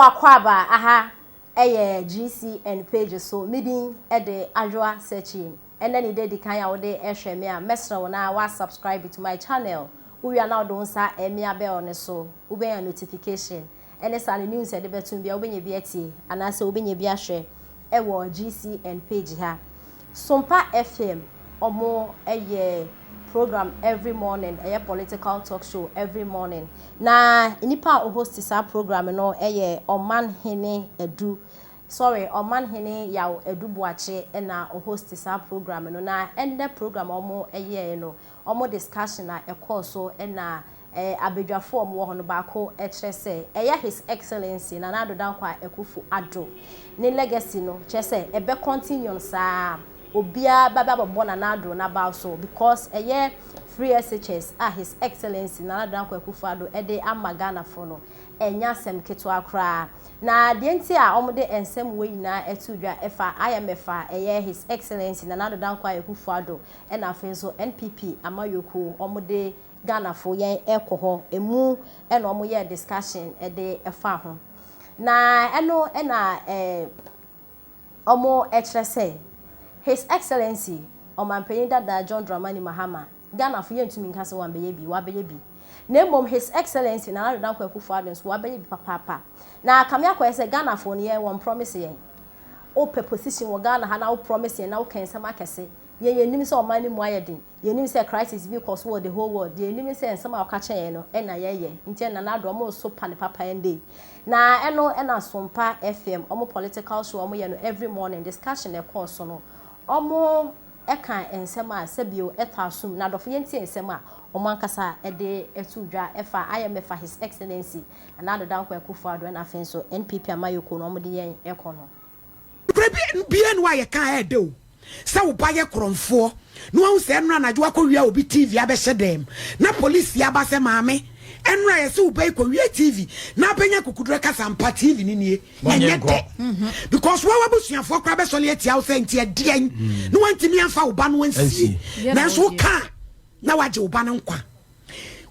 Wakɔ aha ɛyɛ GCN page so. Me din ɛde Adwoa Searching. Ɛnɛ ne de kan a wode ɛhwɛ me a, mɛsrɛ wo na wa subscribe to my channel. Wowia na wode wo nsa ɛmia bell ne so, wobɛnya notification ɛne saa ne news ɛde bɛtum bia, wobɛnya bi atie anaasɛ wobɛnya bi ahwɛ ɛwɔ GCN page ha. Sompa FM, ɔmo ɛyɛ program every morning, ɛyɛ political talk show every morning, na nipa a ɔhost saa program no ɛyɛ Ɔmanhene Edu, sorry, Ɔmanhene Yaw Edu Buakye ɛna ɔhost saa program no. Na ɛnnɛ program a ɔmo ɛyɛɛ no, ɔmo discussion a ɛkɔɔ so ɛna abadwafoɔ a ɔmo wɔ hɔ no baako ɛkyerɛ sɛ ɛyɛ His Excellency Nana Addo Dankwa Akufo Addo ne legacy no, kyerɛ sɛ ɛbɛ continue saa, obiara bɛba abɛbɔ Nana Addo n'aba so, because ɛyɛ free SHS a His Excellency Nana Addo Dankwa Akufo Addo ɛde ama Ghanafoɔ no, ɛnyɛ asɛm ketewa koraa. Na deɛ nti a wɔde nsɛm wɔ nyinaa ɛto dwa ɛfa IMF a ɛyɛ His Excellency Nana Addo Dankwa Akufo Addo ɛna afei nso NPP amayɔkuo wɔde Ghanafoɔ yɛn ɛkɔ hɔ emu ɛna wɔyɛ discussion ɛde ɛfa ho, na ɛno ɛna wɔn ɛkyerɛ sɛ His Excellency Ɔmanpanyin dada John Dramani Mahama, Ghanafoɔ yɛntumi nka sɛ wambɛyɛ bi, wabɛyɛ bi, na mmom His Excellency Nana Addo Dankwa Akufo Addo nso wabɛyɛ bi papaapa. Na kame akɔyɛ sɛ Ghanafoɔ no yɛn wɔn promise yɛn, wopɛ position wɔ Ghana ha na wo promise yɛn na wokɛ nsɛm akɛse yɛn, yɛnim sɛ ɔman no mu ayɛ den, yɛnim sɛ crisis bi kɔ so wɔ the whole world. Deɛ yɛnim sɛ nsɛm a wɔka kyerɛ yɛn no ɛna yɛyɛ, nti Nana Addo ɔmo so pa ne papa ɛnde. Na ɛno ɛna Sompa FM ɔmo political show ɔmo yɛ no every morning discussion ɛkɔɔ so no, ɔmo ɛka nsɛm a sɛbio ɛtɔ asom. Na adɔfo, yɛntie nsɛm a ɔmo ankasa ɛde ɛto dwa ɛfa IMF a His Excellency Nana Addo Dankwa Akufo Addo ɛna afei nso NPP amayɔkuo no ɔmo de yɛn ɛkɔ no. Kura bi bia no a yɛka ɛɛdɛ o sɛ wo ba yɛ korɔmfoɔ na wahu sɛ ɛno anadwo akɔwia obi TV abɛhyɛ dɛm na polisi aba sɛ, "Maame, ɛno a yɛsɛ wo ba yi kɔwia TV," na abɛnya kukudurɛ kasa mpa TV no nie. Monyɛ ɛnyɛ dɛ because wɔn abusuafoɔ koraa bɛsɔle atia wo sɛ nti ɛdeɛn na wantumi amfa wo ba no ansie. Ansie. Nanso woka na wagye wo ba no nkwa.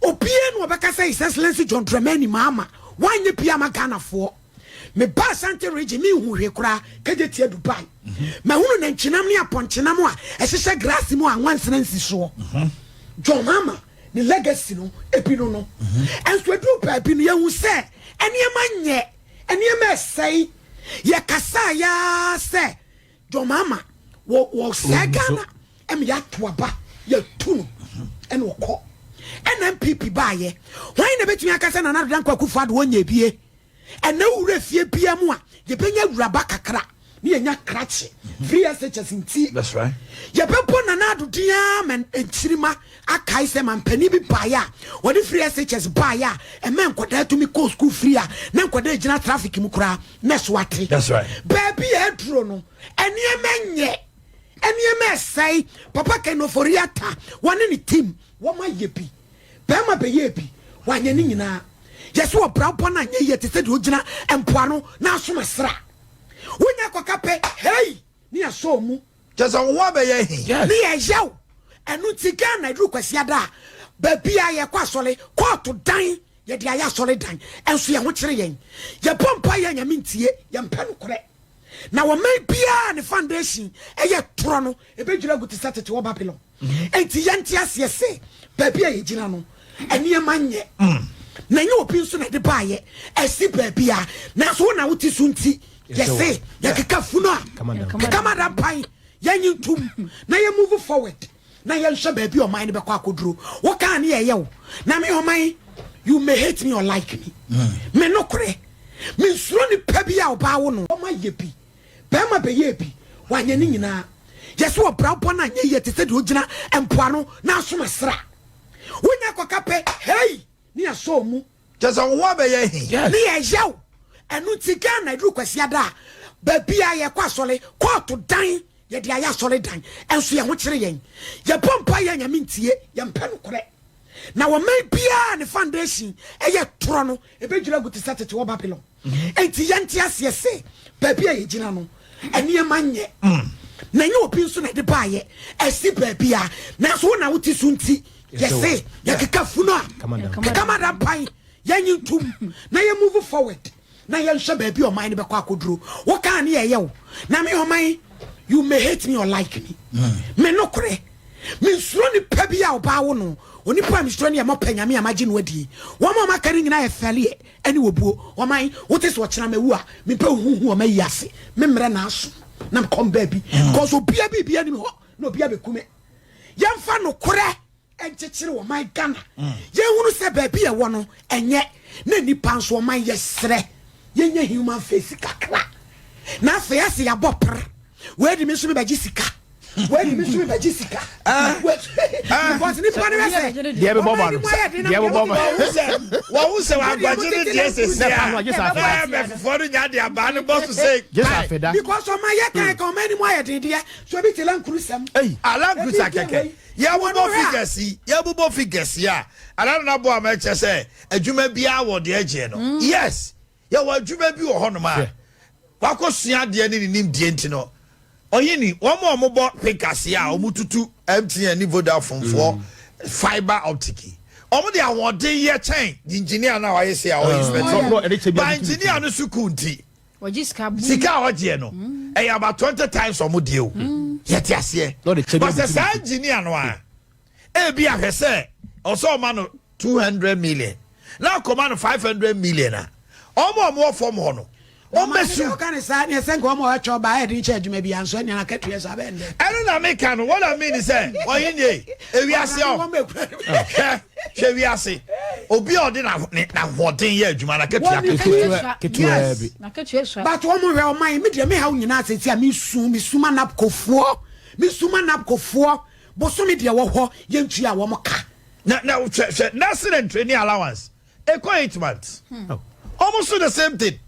Obiara na ɔbɛka sɛ His Excellency John Dramani Mahama wanyɛ pia ama Ghanafoɔ. Meba Asante Region, mehu hwee koraa kagye tia Dubai. Mahunu nantwinam ne apɔnkyenam a ɛhyehyɛ grass mu a nwansena nsi soɔ. John Mahama ne legacy no ebi no ɛnso aduru baabi no, yɛhu sɛ ɛnneɛma nyɛ, ɛnneɛma ɛsɛe. Yɛkasa yaa sɛ John Mahama wɔ wɔsɛe Ogu so. Ghana ɛma yɛato aba, yɛtu no ɛna ɔkɔ, ɛna NPP baayɛ. Hwan na bɛtumi aka sɛ Nana Addo Dankwa Akufo Addo wɔnyɛ bie? Ɛnɛ wura fie bia mu a, yɛbɛnya awuraba kakra ne yɛnya krakye free SHS nti That's right. yɛbɛbɔ Nana Addo din ma nkyirima akae sɛ mampani bi baeɛ a wɔde free SHS baeɛ a ɛmɛ nkɔdaa tumi kɔɔ school free a na nkɔdaa gyina traffic mu koraa na so ate. That's right. Baabi a aduro no, ɛnneɛma nyɛ, ɛnneɛma ɛsɛe. Papa Ken Ofori Atta wɔne ne team wɔn ayɛ bi, bɛrima bɛyɛ bi, wanyɛ ne nyinaa. Yɛsɛ ɔbra bɔ no anyɛ yie te sɛ deɛ ogyina mpoano na asom asra wonya kɔka pɛ hei ne yɛsɔ mu. Kyɛ sɛ wo ho abɛyɛ he. Ne yɛyɛw. Ɛno nti Ghana aduru Kwasiada a, baabi a yɛkɔ asɔre, kɔɔto dan yɛde ayɛ asɔre dan, ɛnso yɛn ho kyerɛ yɛn, yɛbɔ mpa yɛ Nyame ntie, yɛmpɛ nokorɛ. Na wɔman biara ne foundation ɛyɛ torɔ no, ɛbɛdwira agu te sɛ tete wɔ Babylon. Enti yɛnte aseɛ sɛ baabi a yɛgyina no, ɛnneɛma nyɛ, na ɛnyɛ obi nso na ɛde baayɛ ɛsi baabi a, nanso wo na wote so nti yɛse yɛkeka funu a kekama da mpan. Yɛnyi ntom na yɛ move forward na yɛnhwɛ baabi a ɔman no bɛkɔ akɔduro. Wokaa ne yɛyɛ wo na me ɔman, you may hate me or like me, me nokorɛ mensuro nipa bi a ɔbaa wo no ɔma yɛ bi, bɛrima bɛyɛ bi, wanyɛ ne nyinaa. Yɛsɛ ɔbra bɔ no anyɛ yie te sɛ deɛ ogyina mpoano na asom asra wonya kɔka pɛ hei ne yɛsɔ mu. Kyɛ sɛ wo ho abɛyɛ he. Ne yɛyɛw. Ɛno nti Ghana aduru Kwasiada a, baabi a yɛkɔ asɔre, kɔɔto dan yɛde ayɛ asɔre dan, ɛnso yɛn ho kyerɛ yɛn, yɛbɔ mpa yɛ Nyame ntie, yɛmpɛ nokorɛ. Na wɔman biara ne foundation ɛyɛ torɔ no, ɛbɛdwira agu te sɛ tete wɔ Babylon. Enti yɛnte aseɛ sɛ baabi a yɛgyina no, ɛnneɛma nyɛ, na ɛnyɛ obi nso na ɛde baayɛ ɛsi baabi a, nanso wo na wote so nti yɛse yɛkeka funu a kekama da mpan. Yɛnyi ntom na yɛ move forward. na yɛnhwɛ baabi a ɔman no bɛkɔ akɔduro. Wokaa ne ɛyɛ wo na me ɔman you may hate me or like me. Me nokorɛ mensuro nipa bi a ɔbaa wo no. Onipa a mesuro ne ɛmɔ pɛ nyame a magye no adie. Wɔn a wɔaka no nyinaa yɛ fɛleɛ ɛne obuo. Ɔman wote sɛ ɔkyena mawu a mempɛ wo huhu wɔ mayi ase. Me mmerɛ na aso na mekɔm baabi because obia biribia nim hɔ na obia bɛku me. Yɛmfa nokorɛ nkyekyere ɔman Ghana. Yɛnhunu sɛ baabi a ɛwɔ no ɛnyɛ na nnipa nso ɔman yɛsrɛ yɛnyɛ human face kakra na afei ase yɛabɔ per wei de me nso mebɛgye sika wei de me nso mebɛgye sika because nipa no sɛ deɛ bɛbɔ ba no deɛ bɛbɔ ba wɔn sɛ wɔagbagye ne deɛ sɛsi a IMF foɔ no nya de abaa no bɔ so sɛ because ɔman yɛ kan kan ɔman anim ayɛ den deɛ so ebi te lankurusɛm alankurusa kɛkɛ Yɛbobɔ figures yi, yɛbobɔ figures yi a, ana na nabo ama ɛkyɛ sɛ adwuma biara wɔ deɛ ɛgyeɛ no. Mm. Yes, yɛwɔ adwuma bi wɔ hɔnom a wakɔsua adeɛ ne ne nimdeɛ nti no, ɔhene wɔn a wɔbɔ figures yi a wɔtutu MTN ne Vodafone foɔ mm. fiber optic yi wɔn de ahoɔden yɛ kyɛn engineer no a wayɛ se a ɔyɛ inspector ba engineer no sukuu nti. Sika a ɔgyeɛ no ɛyɛ about 20 times ɔmo deɛ o. Yɛte aseɛ. But sɛ saa engineer no a ebi ahwɛ sɛ ɔsɛ ɔma no 200 million na akɔma no 500 million a ɔmo a ɔmo wɔ fam hɔ no ɔmo bɛ su. Ɔka ne saa neɛ sɛ nka ɔmo a ɔtwa ɔbaa ɛde nkyɛ adwuma bi anso ɛnea n'akatua saa bɛn dɛ. Ɛno na meka no what I mean sɛ ɔhe nie ewiase ɔ hwɛ Hwɛ wiase, obi a ɔde n'ahoɔden yɛ adwuma n'akatua ketewa. Ketewa bi. But wɔn hwɛ ɔman mi deɛ mi haw nyinaa sɛsi a mi su mi su ma napcofoɔ mi su ma napcofoɔ bosome deɛ wɔ hɔ yɛn tua wɔn ka. Na na hwɛ hwɛ nursing and training allowance ekɔ 8 months. Wɔn so the same thing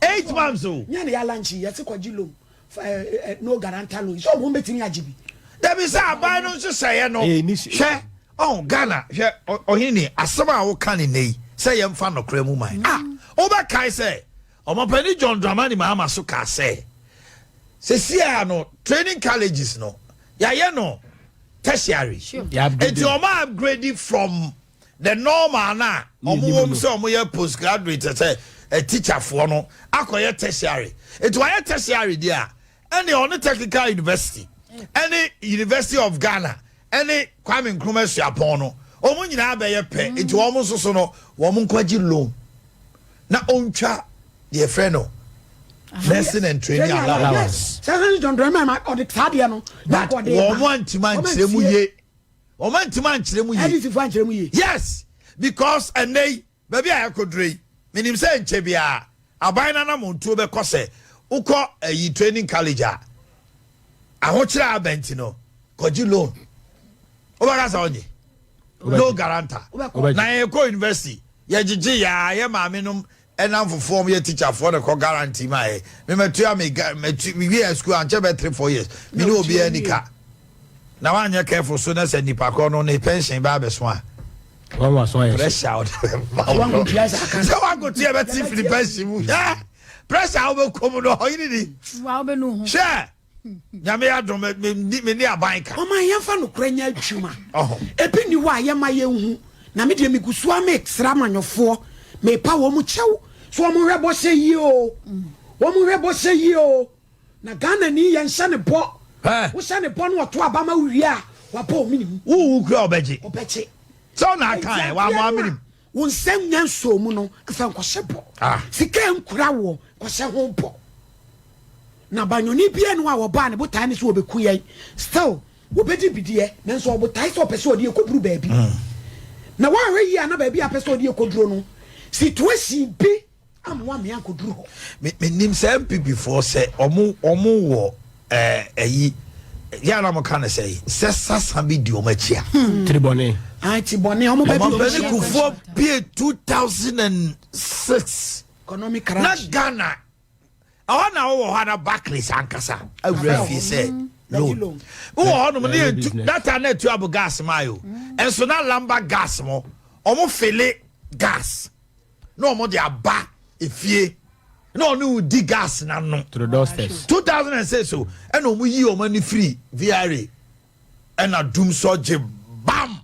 8 months o. Nyɛ ne yɛ alanchi yɛsi kɔgye loan no guarantor loan sɛ ɔmo bɛtumi agye bi. Dabi sɛ aban no nhyehyɛeɛ no hwɛ ɔn Ghana hwɛ ɔhene ni asɛm a woka ne nnɛ yi sɛ yɛmfa nɔkorɛ mu man ah wobɛkae sɛ ɔmapanin John Dramani Mahama so kaa sɛ sɛsiaa no training colleges no yɛayɛ no tertiary enti ɔma upgrade from the normal na ɔmo wɔm sɛ ɔmo yɛ postgraduate sɛ teacherfoɔ no akɔyɛ tertiary enti wɔayɛ tertiary deɛ a ɛne ɔne technical university ɛne University of Ghana ɛne Kwame Nkrumah Suapɔn no wɔn nyinaa bɛyɛ pɛ nti wɔn nso so no wɔn nkɔgye loan na ɔntwa deɛ fɛ no nursing and training allowance. Sɛ John Dramani ɔde saa deɛ no. But wɔn antuma nkyerɛ mu yie wɔn antuma nkyerɛ mu yie. NDC fo ankyerɛ mu yie. Yes, because ɛnɛ yi baabi a yɛakɔduro yi menim sɛ nkyɛ biara aban no anamontuo bɛkɔ sɛ wokɔ ayi training college a ahokyerɛ aba nti no kɔgye loan wobɛka sɛ ɔnye no guarantor na yɛkɔ university yɛgyegye yɛa yɛ maame nom ɛnam fofoɔ yɛ teacherfoɔ ne kɔ guarantee ma yɛ mematua me mewie school ankyɛ bɛ 3 4 years me ne obiara ni ka na wanyɛ careful so na sɛ nipa korɔ no ne pension ba abɛso a pressure ɔde bɛma sɛ wankotua bɛte firi pension mu hwɛ pressure a wobɛkɔ mu no ɔyene ni hwɛ nyame adom menni aban ka. Ɔma yɛmfa nokorɛ nyɛ adwuma. Ebi nni hɔ a yɛma yɛnhu. Na me deɛ megu so ara mesrɛ amanyɔfoɔ, mepa wɔn kyɛw sɛ wɔn nhwɛ bɔhyɛ yie o, wɔn nhwɛ bɔhyɛ yie o. Na Ghanani yɛnhyɛ ne bɔ, wohyɛ ne bɔ na ɔto aba ma wo wie a, wabɔ wo mene mu. Wowu kura ɔbɛgye. Ɔbɛgye. Sɛ ɔna aka ɛ, wamɔ amene mu. Wo nsam nya nsɔɔ mu no, mfa nkɔhyɛ bɔ. Sika nkura woɔ, kɔhyɛ ho bɔ. Na banyɔni biara nni hɔ a wɔbaa ne botae ne sɛ ɔbɛku yɛn. Still, wɔbɛdi bi deɛ, nanso ɔbotae sɛ ɔpɛ sɛ ɔde yɛn kɔduru baabi. Na woanhwɛ yie a na baabi a apɛ sɛ ɔde yɛn kɔduro no, situation bi ammoa me ankɔduru hɔ. Me menim sɛ NPP foɔ sɛ ɔmo ɔmo wɔ ɛɛ ɛyi yɛ a na mo ka no sɛ sɛ sasa bi di ɔmo akyi a. Tiri bɔne. Ayi ti bɔne ɔmo bɛ bi ɔmo Ɔmampanin Kufuor bie 2006 Economic na crash. Ghana ɛhɔ na wowɔ hɔ ana Barclays ankasa awura fie sɛ loan wowɔ hɔ nom ne yɛtu that time na ɛtu abo gas maa yo ɛnso na lamba gas mo ɔmo fele gas na ɔmo de aba efie na ɔne wo di gas na no 2006 o ɛna ɔmo yi ɔmo ani firi VRA ɛna dumsɔ gye bam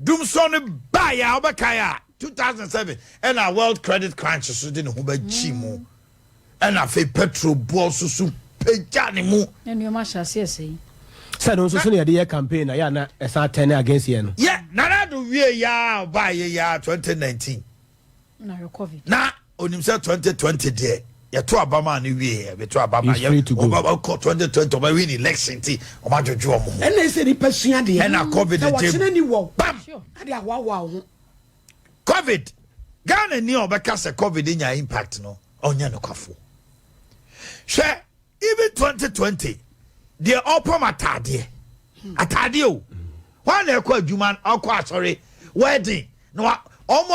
dumsɔ no ba yɛ a wobɛkae a. 2007 ɛna World Credit Crunch so de ne ho bɛgye mu, ɛna afei petrol boɔ so so pagya ne mu. Na nneɛma ahyɛ aseɛ sɛi. Sɛ no nso so na yɛde yɛ campaign na yɛ ana ɛsan turn against yɛn no. Yɛ Nana Addo wie yaa, ɔbaa yɛ yaa 2019. Na hwɛ COVID. Na onim sɛ 2020 deɛ, yɛto abama no wie, yɛbɛto abama. He's free to go. Ɔkɔ 2020, ɔbɛ win election ti ɔma adwodwo ɔmo ho. Ɛna ɛsɛ nipa sua deɛ. Ɛna COVID sɛ gye wɔkyerɛ ni wɔ bam. Ade ahoahoa wo ho. COVID, Ghana ni a ɔbɛka sɛ COVID nya impact no, ɔnyɛ nokwafo. Hwɛ, even 2020 deɛ, ɔpam ataadeɛ ataadeɛ o, wɔn na ɛkɔ adwuma, ɔkɔ asɔre, wedding na wa ɔmo.